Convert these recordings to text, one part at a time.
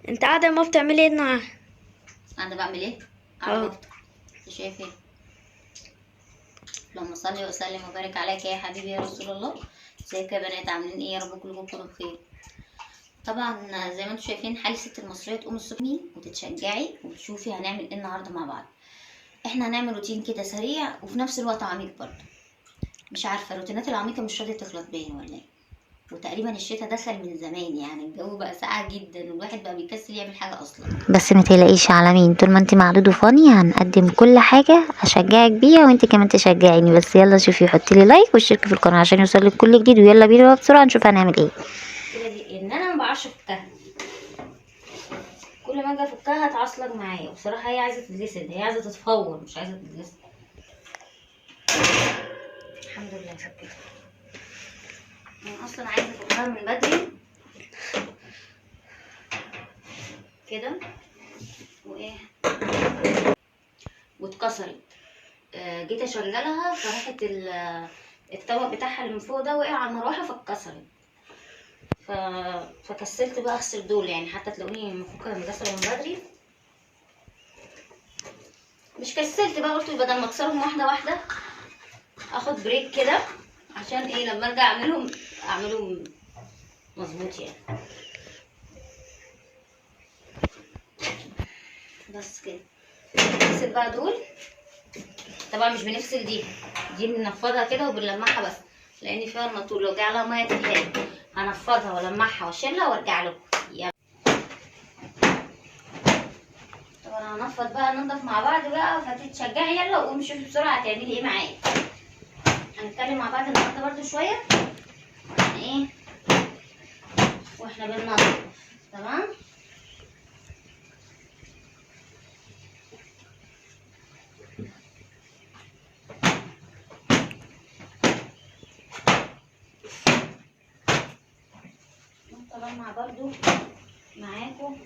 انت قاعدة ما بتعملي ايه النهارده؟ قاعدة بعمل ايه؟ قاعدة بفطر. انت شايف ايه؟ اللهم صل وسلم وبارك عليك يا حبيبي يا رسول الله. ازيكم يا بنات، عاملين ايه؟ يا رب كلكم تكونوا بخير. طبعا زي ما انتم شايفين حال الست المصرية تقوم الصبح وتتشجعي وتشوفي هنعمل ايه النهارده مع بعض. احنا هنعمل روتين كده سريع وفي نفس الوقت عميق برضه. مش عارفه الروتينات العميقة مش راضية تخلص باين ولا ايه؟ وتقريبا الشتاء دخل من زمان، يعني الجو بقى ساقع جدا والواحد بقى بيكسل يعمل حاجة اصلا. بس ما تقلقيش على مين، طول ما انت مع دودو فاني هنقدم كل حاجة اشجعك بيها وانت كمان تشجعيني. بس يلا شوفي، حطي لي like واشتركي في القناة عشان يوصلك كل جديد. ويلا بينا بقى بسرعة نشوف هنعمل ايه. كده دي ان انا ما بعرفش افكها، كل ما اجي افكها اتعصلج معايا. وبصراحة هي عايزه تتغسل، هي عايزه تتفور مش عايزه تتغسل. الحمد لله فكيتها. انا اصلا عايزه افكها من بدري كده وايه واتكسرت. جيت اشغلها فراحت الطبق بتاعها اللي من فوق ده وقع على المروحة فاتكسرت. فكسلت بقى اغسل دول، يعني حتى تلاقوني مفكه المغسلة من بدري. مش كسلت بقى، قلت بدل ما اكسرهم واحدة واحدة اخد بريك كده عشان ايه لما ارجع اعملهم مظبوط يعني. بس كده نغسل بقى دول. طبعا مش بنغسل دي بننفضها كده وبنلمعها بس لان فيها الناطور، لو جه عليها مية تتهري. هنفضها والمعها واشيلها وارجع لكم. يلا طبعا هنفض بقى، ننضف مع بعض بقى، فتتشجعي يلا وقومي شوفي بسرعة هتعملي ايه معايا. هنتكلم مع بعض النهارده برده شوية واحنا ايه واحنا بننضف. تمام. طبعا برضو معاكم.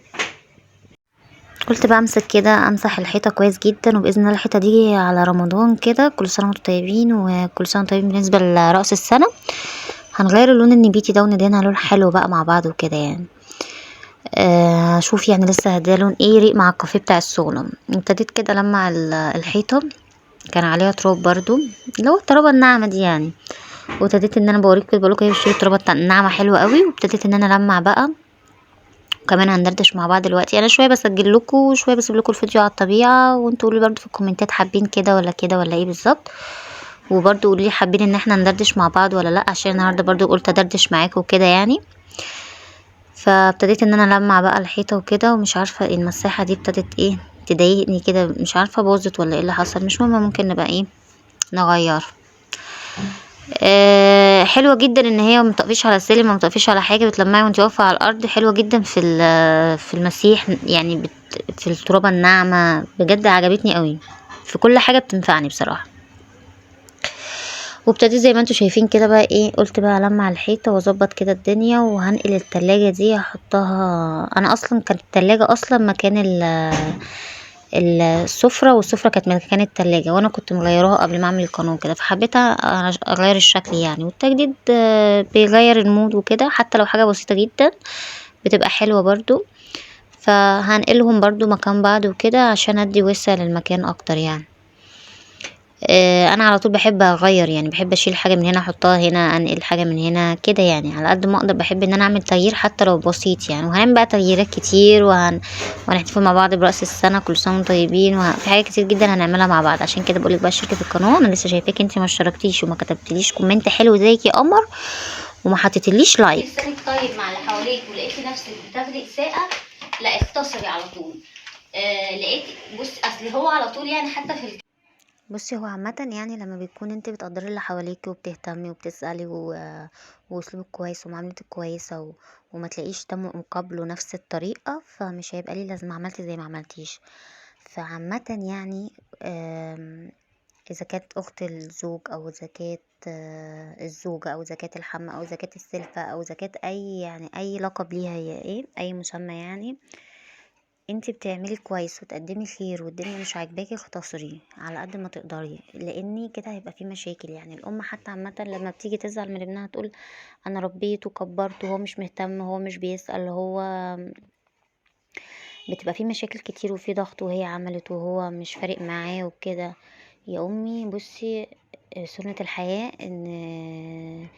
قلت بقى امسك كده امسح الحيطة كويس جدا، وباذن الله الحيطة دي على رمضان كده. كل سنة وانتم طيبين، وكل سنة وانتم طيبين بالنسبة لراس السنة. هنغير اللون النبيتي ده وندهنها لون حلو بقى مع بعض وكده يعني. شوف يعني لسه هديها لون ايه يليق مع الكافيه بتاع الصونه. ابتديت كده لمع الحيطة، كان عليها تراب برضو اللي هو الترابه الناعمة دي يعني. وابتديت ان انا بوريكم كده، بقولكم هي بشتري الترابه الناعمة حلوة قوي. وابتديت ان انا المع بقى، وكمان هندردش مع بعض دلوقتي. انا شوية بسجل لكم وشوية بسيب لكم الفيديو على الطبيعة، وانتوا قولوا لي برضو في الكومنتات حابين كده ولا كده ولا ايه بالظبط. وبرضو قولوا لي حابين ان احنا ندردش مع بعض ولا لا، عشان النهارده برضو قلت ادردش معاكم وكده يعني. فابتديت ان انا المع بقى الحيطة وكده، ومش عارفه ايه المساحة دي ابتدت ايه تضايقني كده، مش عارفه باظت ولا ايه اللي حصل. مش مهم، ممكن نبقى ايه نغير. حلوة جدا ان هي ما بتقفيش على السلم، ما بتقفيش على حاجة، بتلمعي وانت واقفة على الارض. حلوة جدا في المسيح يعني، في الترابه الناعمة. بجد عجبتني قوي، في كل حاجة بتنفعني بصراحة. وابتديت زي ما انتم شايفين كده بقى ايه، قلت بقى المع الحيطة واظبط كده الدنيا. وهنقل التلاجة دي هحطها، انا اصلا كانت التلاجة اصلا مكان السفرة، والسفرة كانت مكان التلاجة، وانا كنت مغيراها قبل ما اعمل القناة كده، فحبيت اغير الشكل يعني. والتجديد بيغير ال mood وكده، حتى لو حاجة بسيطة جدا بتبقى حلوة برضو. فهنقلهم برضو مكان بعض وكده عشان ادي وسع للمكان اكتر يعني. انا على طول بحب اغير يعني، بحب اشيل حاجة من هنا احطها هنا، انقل حاجة من هنا كده يعني، على قد ما اقدر بحب ان انا اعمل تغيير حتى لو بسيط يعني. وهنعمل بقى تغييرات كتير، وهنحتفل مع بعض براس السنة، كل سنة وانتم طيبين. وفي حاجات كتير جدا هنعملها مع بعض. عشان كده بقولك بقى اشتركي في القناة. انا لسه شايفاكي انت ما اشتركتيش وما كتبتليش comment حلو زيك يا قمر، وما حطيتليش like. لسانك طيب مع اللي حواليك ولقيتي نفسك بتاخدي اساءه، لا اختصري على طول. لقيتي بص اصل هو على طول يعني، حتى في بصي هو عامة يعني لما بيكون انت بتقدري اللي حواليكي وبتهتمي وبتسألي واسلوبك كويس ومعاملتك كويسة وما تلاقيش ده مقابله نفس الطريقة، فمش هيبقى ليه لازمة عملتي زي ما عملتيش. فعامة يعني، اذا كانت اخت الزوج او اذا كانت، الزوجة او اذا كانت الحمة او اذا كانت السلفة او اذا كانت اي يعني اي لقب ليها، هي ايه اي مسمى يعني، انتي بتعملي كويس وتقدمي خير والدنيا مش عاجباكي، اختصري على قد ما تقدري، لان كده هيبقى في مشاكل يعني. الام حتى عامة لما بتيجي تزعل من ابنها تقول انا ربيته وكبرته وهو مش مهتم، هو مش بيسأل، هو بتبقى في مشاكل كتير وفي ضغط، وهي عملت وهو مش فارق معاه وكده. يا امي بصي، سنة الحياة ان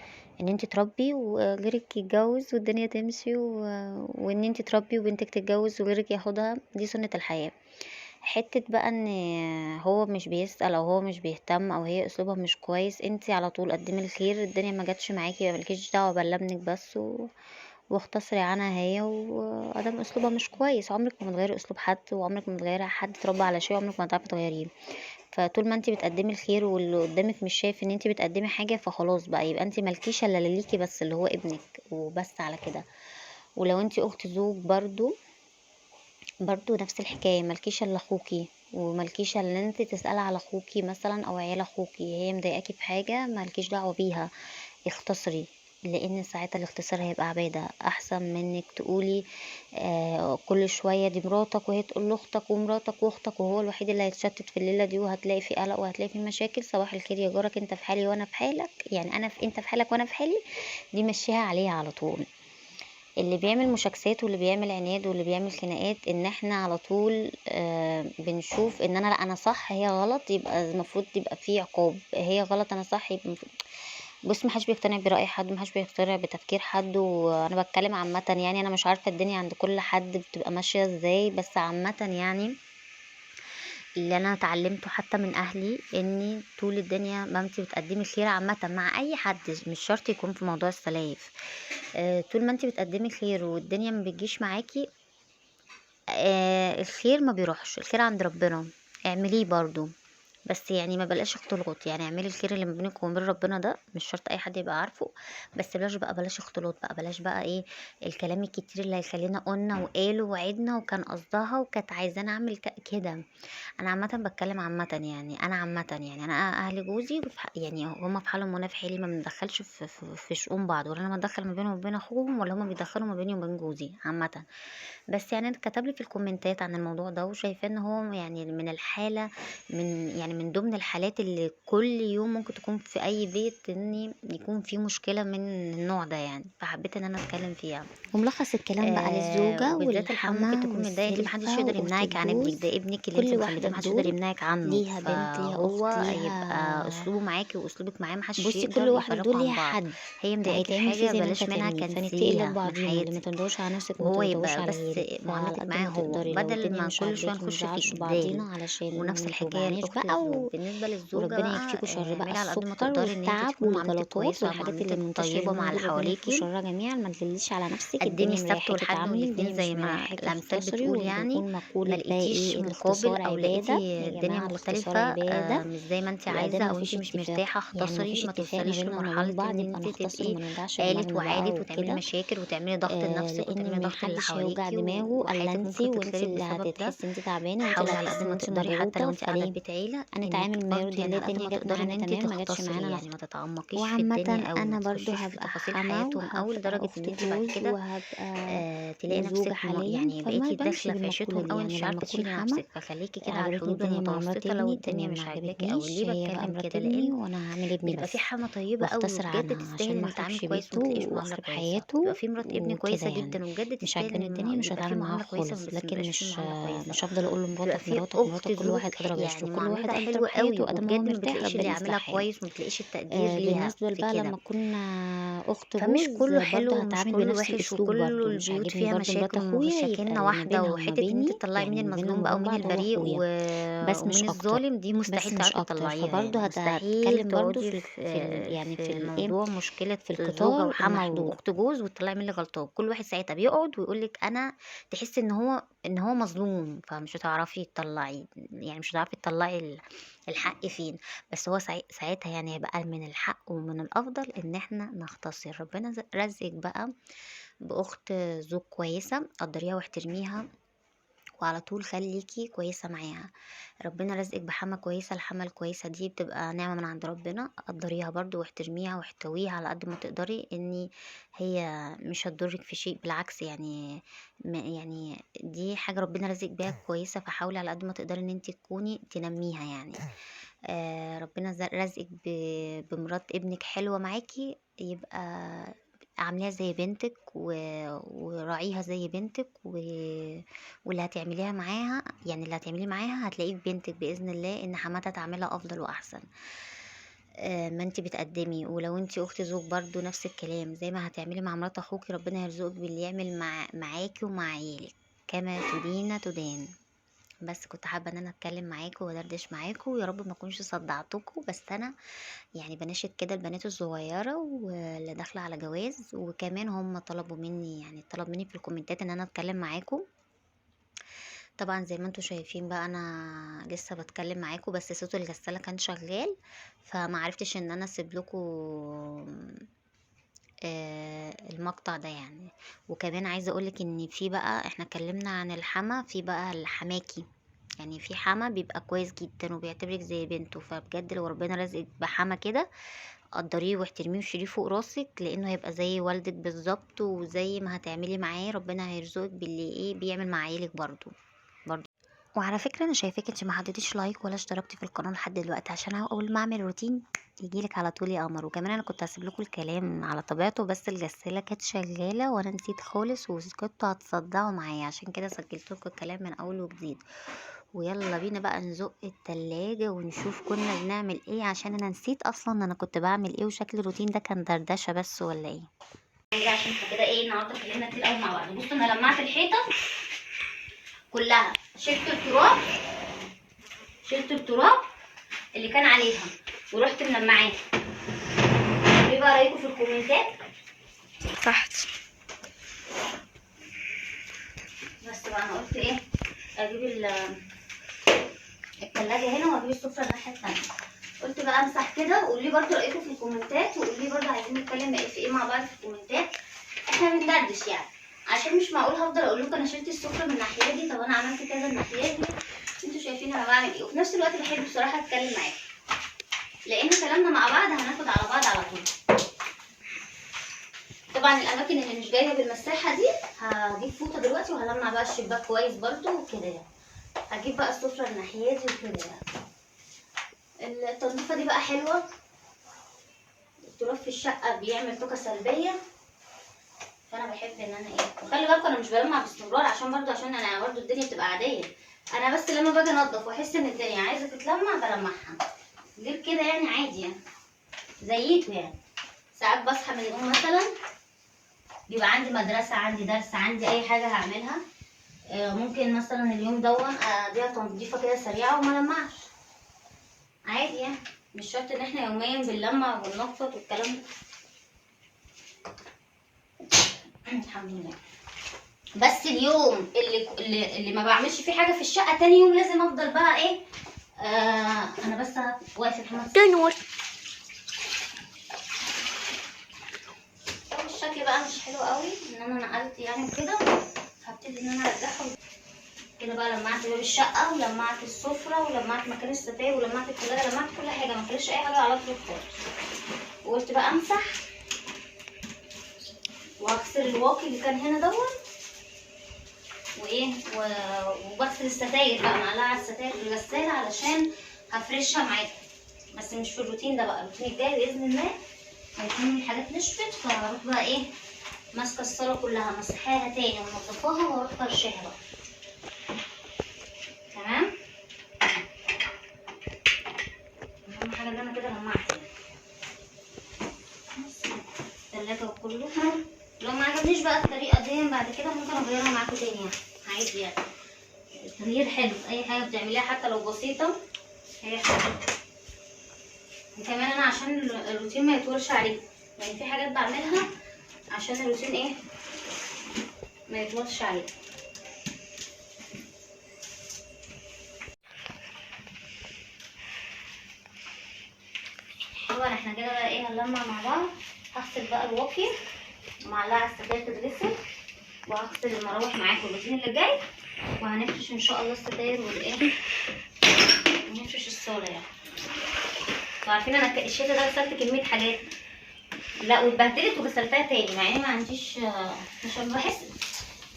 انت تربي وغيرك يتجوز والدنيا تمشي، وان انت تربي وبنتك تتجوز وغيرك ياخدها، دي سنة الحياة. حتة بقى ان هو مش بيسأل او هو مش بيهتم او هي اسلوبها مش كويس، انت على طول قدمي الخير، الدنيا ما جاتش معاكي مالكيش دعوة، بلا ابنك بس واختصري عنها هي، وادام اسلوبها مش كويس عمرك ما تغيري اسلوب حد، وعمرك ما تغيري حد اتربى على شيء عمرك ما هتعرفي تغيريه. فطول ما انت بتقدمي الخير واللي قدامك مش شايف ان انت بتقدمي حاجة، فخلاص بقى يبقى انت مالكيش الا اللي ليكي بس، اللي هو ابنك وبس على كده. ولو انت اخت زوج برضو نفس الحكاية، مالكيش الا اخوكي، ومالكيش الا انت تسألي على اخوكي مثلا او عيال اخوكي، هي مضايقاكي في حاجة مالكيش دعوه بيها، اختصري، لان ساعتها الاختصار هيبقى عباده، احسن منك تقولي كل شوية دي مراتك، وهي تقول لاختك ومراتك واختك، وهو الوحيد اللي هيتشتت في الليلة دي، وهتلاقي في قلق وهتلاقي في مشاكل. صباح الخير يا جارك، انت في حالي وانا في حالك، يعني انا في انت في حالك وانا في حالي، دي مشيها عليها على طول. اللي بيعمل مشاكسات واللي بيعمل عناد واللي بيعمل خناقات، ان احنا على طول بنشوف ان انا لا انا صح هي غلط، يبقى المفروض يبقى في عقاب، هي غلط انا صح، يبقى المفروض. بص، محدش بيقتنع برأي حد، محدش بيقتنع بتفكير حد، وانا بتكلم عامة يعني، انا مش عارفة الدنيا عند كل حد بتبقى ماشية ازاي، بس عامة يعني اللي انا اتعلمته حتى من اهلي، اني طول الدنيا ما انتي بتقدمي خير عامة مع اي حد، مش شرط يكون في موضوع السلايف، طول ما انتي بتقدمي خير والدنيا ما بتجيش معاكي، الخير ما بيروحش، الخير عند ربنا، اعمليه برضو، بس يعني ما بلاش اختلاط، يعني اعملي الخير اللي ما بينك وما بين ربنا ده مش شرط اي حد يبقى عارفه، بس بلاش بقى، بلاش اختلاط بقى، بلاش بقى ايه الكلام الكتير اللي هيخلينا قلنا وقالوا وعدنا وكان قصدها وكانت عايزانا اعمل كده. انا عامة بتكلم عامة يعني، انا عامة يعني انا اهل جوزي يعني هما في حالهم وانا في حالي، ما بندخلش في شؤون بعض، ولا انا بدخل ما بينهم وبين اخوهم، ولا هما بيدخلوا ما بيني وبين جوزي عامة. بس يعني اتكتب لي في الكومنتات عن الموضوع ده، وشايفاه ان هو يعني من الحالة، من يعني من ضمن الحالات اللي كل يوم ممكن تكون في اي بيت ان يكون في مشكلة من النوع ده يعني، فحبيت ان انا اتكلم فيها. وملخص الكلام بقى للزوجة وبالذات الحمام ممكن والحما تكون متضايقة، انت محدش والسلفة يقدر واخت يمنعك عن ابنك الجوز، ده، ابنك اللي انت كل مخلفاه واحدة محدش يقدر بدور يمنعك عنه، ليها بنت، ليها فهو اخت، هيبقى ليها اسلوبه معاكي واسلوبك معاه محدش بصي كل يقدر واحدة دول يفرقوا عن ليها بعض. حد هي مضايقاكي في هيتعمل فيه حاجة زي ما انت بلاش منها، هتعمليه، فنتقي كنسليها من لبعضينا، اللي ما حياتك، تندوش على نفسك ما وهو تندوش يبقى على بس غيرك، فعلى معاملتك قد معاه ما هو، تقدري لو بدل الدنيا ما مش كل شوية عاجباكي ما نخش في نزعلش جدال. بعضينا علشان ونفس ما الحكاية توجعناش لاخت بقى الزوج. بالنسبة للزوجة وربنا بقى يكفيكوا شر بقى اعملي على قد ما السكر تقدري ان انت والتعب تكون معاملتك والجلطات كويسة والحاجات اللي ومعاملتك منتشرة طيبة اليومين مع اللي دول، ربنا يكفيكوا حواليكي. شرها جميعا. ما تجليش على نفسك، قدمي الدنيا السبت مريحاكي والحد تعاملي، والاثنين الدنيا زي مش ما مريحاكي الامثال اختصري. بتقول يعني، وبنقول ما مقولة بقى لقيتيش ايه، مقابل الاختصار او عبادة لقيتي يا الدنيا جماعة، الاختصار مختلفة عبادة. مش زي ما انت وادام عايزه او انت مفيش مش اتفاق، مرتاحة، يعني اختصري، مفيش ما اتفاق ما توصليش بيننا وما بين لمرحلة بعض، ان يبقى انت نختصر تبقي وما نوجعش قالت دماغنا بقى وعادت وتعملي وكده. مشاكل وتعملي ضغط لنفسك لان وتعملي ضغط اللي محدش هيوجع حواليكي دماغه الا وحياتك انتي، ممكن وانتي تتخرب اللي بسبب ده. هتحسي انتي تعبانة، وانتي اللي حاولي على قد هتحسي ان ما انتي تقدري حتى لو مضغوطه، انت قاعدة في فليه؟ بيت عيله، انا انك اتعامل ما برضه يرضي يعني الله، على قد الدنيا ما جت تقدري ان معانا انت تمام، ما جاتش تختصري، معانا يعني نخت. ما تتعمقيش في وعامة الدنيا قوي، ما انا برضو تخشيش في هبقى تفاصيل حما حياتهم قوي، وهبقى لدرجة اخت ان انت بعد جوز كده وهبقى تلاقي وزوجة نفسك حاليا، يعني فما بقيتي بمشي داخله في بالمقولة عيشتهم دي، قوي، يعني مش لما عارفه اكون تشيلي حما نفسك، فخليكي كده على عجبتني الحدود الدنيا مع مرات المتوسطة لو ابني الدنيا تمام، ما مش عاجباكي. او عجبتنيش ليه هي بقى بتكلم مرات كده؟ ابني لان وانا هعمل ابني بتبقى في بس، حما طيبة قوي واختصر وبجد عنها تستاهل عشان ما ان تتعامل اخربش كويس بيته وما تلاقيش معاملة واخرب كويسه، حياته بتبقى في مرات ابن وكده كويسة يعني. جدا وبجد مش تستاهل عجباني ان الدنيا مش يبقى في هتعامل معاها معاملة كويسة، خالص، بس لكن مبيبقاش في مش معاملة كويسه. مش هفضل اقول له بتبقى مراتك في مراتك اخت مراتك، كل زوج واحد ادرى بعيشته، يعني كل واحد معاملتها ادرى حلوة قوي بحياته، ادام هو وبجد ما مرتاح بتلاقيش اللي ربنا يصلح يعملها حاله. كويس وما بتلاقيش التقدير ليها بالنسبة في بقى كده. لما كنا أخت فمش جوز كله برضه حلو ومش هتعامل كله بنفس وحش، الأسلوب، وكله برضه مش البيوت عاجبني فيها برضه مرات مشاكل أخويا، يبقى ومشاكلنا اللي ما واحدة، بينها وما وحتة ان انت بيني تطلعي مين يعني ما بيننا المظلوم وما بقى بين ومين بعض هو البريء أخويا بس ومين مش أكتر، الظالم، دي بس مستحيل مش تعرفي أكتر. تطلعيها فبرضه يعني، مستحيل هتكلم برضه تقعدي في ال في ال في يعني في في الإيه، موضوع مشكلة في زوجة القطار وحما المحدود. واخت جوز وتطلعي مين اللي غلطان. كل واحد ساعتها بيقعد ويقولك انا، تحس ان هو مظلوم، فمش هتعرفي تطلعي، يعني مش هتعرفي تطلعي الحق فين. بس هو ساعتها يعني هيبقى من الحق ومن الافضل ان احنا نختصر. ربنا رزقك بقى باخت زوج كويسة، قدريها واحترميها وعلى طول خليكي كويسة معاها. ربنا رزقك بحما كويسة، الحما الكويسة دي بتبقى نعمه من عند ربنا، قدريها برضو واحترميها واحتويها على قد ما تقدري، ان هي مش هتضرك في شيء، بالعكس يعني يعني دي حاجة ربنا رزقك بيها كويسة، فحاولي على قد ما تقدري ان انت تكوني تنميها يعني. ربنا رزقك بمرات ابنك حلوة معاكي، يبقى عامليها زي بنتك وراعيها زي بنتك، واللي هتعمليها معاها، يعني اللي هتعمليه معاها هتلاقيه في بنتك باذن الله، ان حماتها تعملها افضل واحسن ما انت بتقدمي. ولو انت اخت زوج برضو نفس الكلام، زي ما هتعملي مع مرات اخوكي ربنا هيرزقك باللي يعمل معاكي ومع عيالك، كما تدين تدان. بس كنت حابة ان انا اتكلم معاكم وادردش معاكم، ويا رب ما اكونش صدعتكم، بس انا يعني بناشد كده البنات الصغيرة واللي داخله على جواز، وكمان هم طلبوا مني، يعني طلب مني في الكومنتات ان انا اتكلم معاكم. طبعا زي ما انتم شايفين بقى انا لسه بتكلم معاكم، بس صوت الغسالة كان شغال، فما عرفتش ان انا اسيب لكم المقطع ده يعني. وكمان عايزه اقولك ان في بقى، احنا اتكلمنا عن الحما، في بقى الحماكي، يعني في حما بيبقى كويس جدا وبيعتبرك زي بنته، فبجد لو ربنا رزقك بحما كده قدرية واحترميه وشيليه فوق راسك، لانه هيبقى زي والدك بالظبط، وزي ما هتعملي معاه ربنا هيرزقك باللي ايه بيعمل مع عيالك برضو. وعلى فكرة انا شايفاك انت ما حطيتيش like ولا اشتركتي في القناة لحد دلوقتي، عشان اول ما اعمل روتين يجيلك على طول يا قمر. وكمان انا كنت هسيب لكم الكلام على طبيعته، بس الغسالة كانت شغالة وانا نسيت خالص، وكنتوا هتصدعوا معايا، عشان كده سجلت لكم الكلام من اول وجديد. ويلا بينا بقى نزق التلاجة ونشوف كنا بنعمل ايه، عشان انا نسيت اصلا انا كنت بعمل ايه، وشكل الروتين ده كان دردشة بس ولا ايه. عشان كده ايه النهارده اتكلمنا كتير قوي مع بعض. بصوا انا لمعت الحيطة كلها، شلت التراب، شلت التراب اللي كان عليها ورحت ملمعاها. ايه بقى رايكم في الكومنتات تحت؟ بس بقى انا قلت ايه، اجيب التلاجة هنا واجيب السفرة الناحية التانية. قلت بقى امسح كده، وقولوا لي برده رايكم في الكومنتات، وقولوا لي برده عايزين نتكلم في ايه مع بعض في الكومنتات. احنا بندردش يعني، عشان مش معقول هفضل اقول لكم انا شلت السفرة من الناحية دي، طب انا عملت كذا الناحية دي، انتوا شايفين انا بعمل ايه. وفي نفس الوقت بحب بصراحة اتكلم معاكم، لان كلامنا مع بعض هناخد على بعض على طول. طبعا الاماكن اللي مش جاية بالمساحه دي هجيب فوطه دلوقتي وهلمع بقى الشباك كويس برده وكده يعني. هجيب بقى السفرة الناحية دي وكده يعني. التنظيفه دي بقى حلوة، التراب في الشقة بيعمل طاقة سلبية، فانا بحب ان انا ايه، وخلي بالكم انا مش بلمع باستمرار، عشان برضو عشان انا برضو الدنيا بتبقى عادية، انا بس لما باجي انضف واحس ان الدنيا عايزه تتلمع بلمعها، غير كده يعني عادي يعني زيته يعني. ساعات بصحى من النوم مثلا بيبقى عندي مدرسه، عندي درس، عندي اي حاجة هعملها، ممكن مثلا اليوم دون اديها تنظيفه كده سريعة وما لمعش عادي يعني، مش شرط ان احنا يوميا بنلمع وبننفض والكلام ده. الحمد لله. بس اليوم اللي ما بعملش فيه حاجة في الشقة تاني يوم لازم افضل بقى ايه، انا بس واقفة محمد تنور. الشكل بقى مش حلو قوي ان انا نقلت يعني كده، هبتدي ان انا ارجعه كده بقى. لمعت باب الشقة ولمعت السفرة ولمعت مكان الستاير ولمعت الثلاجة، لمعت كل حاجة، ما خليتش اي حاجة على طول خالص. وقلت بقى امسح واغسل الواقي اللي كان هنا دوت وايه، وبغسل الستاير بقى، معلقه على الستاير في الغسالة علشان هفرشها معاكم، بس مش في الروتين ده بقى، الروتين الجاي باذن الله هيكون الحاجات نشفت، فهروح بقى ايه ماسكه الصاله كلها مسحاها تاني ومنضفاها واروح فرشاها بقى. تمام. اهم حاجة ان انا كده لمعت يعني التلاجة وكله. لو ما عجبنيش بقى الطريقة دي بعد كده ممكن اغيرها معاكم تاني يعني عادي يعني، التغيير حلو في اي حاجة بتعمليها حتى لو بسيطة هي حلوة. وكمان انا عشان الروتين ما يطولش عليكم يعني، في حاجات بعملها عشان الروتين ايه ما يطولش عليكم. طبعا احنا كده بقى ايه هنلمع مع بعض. هغسل بقى الواقي ومعلقة على الستاير تتغسل، وهغسل المراوح معاكم الروتين اللي جاي، وهنفرش ان شاء الله الستاير والايه ونفرش الصاله يعني. انتوا عارفين انا الشتا ده غسلت كمية حاجات، لا واتبهدلت وغسلتها تاني، مع اني ما عنديش، مش بحس،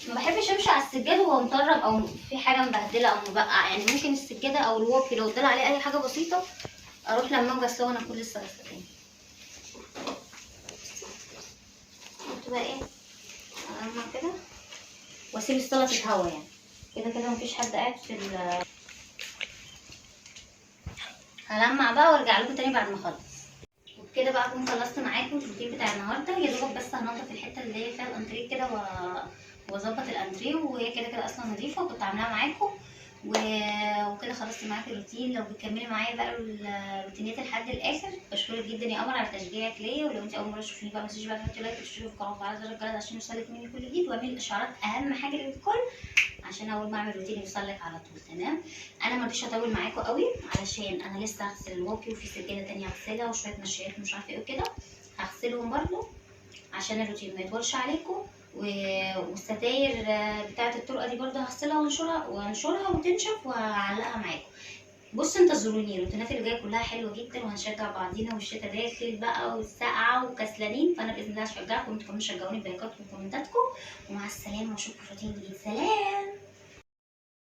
ما بحبش امشي على السجاد وهو مطرب او في حاجة مبهدله او مبقعه يعني. ممكن السجادة او الواقي لو طلع عليه اي حاجة بسيطة اروح لما غسله وانا اكون لسه غسله تاني. هحط بقى ايه ألمع كده واسيب الصاله تتهوى، يعني كده كده مفيش حد قاعد في ال هلمع بقى وارجع لكم تاني بعد ما اخلص. وبكده بقى اكون خلصت معاكم الروتين بتاع النهارده. يا دوبك بس هنضف الحتة اللي هي فيها الانتريه كده واظبط الانتريه، وهي كده كده اصلا نظيفة وكنت عاملاها معاكم. وكده خلصت معاكم الروتين. لو بتكملي معايا بقى الروتينات لحد الاخر بشكرك جدا يا قمر على تشجيعك ليا. ولو انت اول مرة تشوفيني بقى ما تنسيش بقى تحطي like وتشتركي في القناة وتفعلي زر الجرس عشان يوصلك مني كل جديد، واعملي الاشعارات اهم حاجة للكل عشان اول ما اعمل روتين يوصلك على طول. تمام، انا ما رضيتش اطول معاكم قوي علشان انا لسه هغسل الواقي وفي سجادة تانية هغسلها وشوية مشيات ومش عارفه ايه وكده، هغسلهم برضو عشان الروتين ما يطولش عليكم. والستاير بتاعه الطرقه دي برضو هغسلها وانشرها وتنشف وهعلقها معاكم. بصوا انتظروني، الروتينات اللي جاية كلها حلوة جدا وهنشجع بعضينا، والشتا داخل بقى والسقعه وكسلانين، فانا باذن الله هشجعكم وانتوا كمان شجعوني بلايكاتكم وكومنتاتكم. ومع السلامة واشوفكم في روتين جديد. سلام.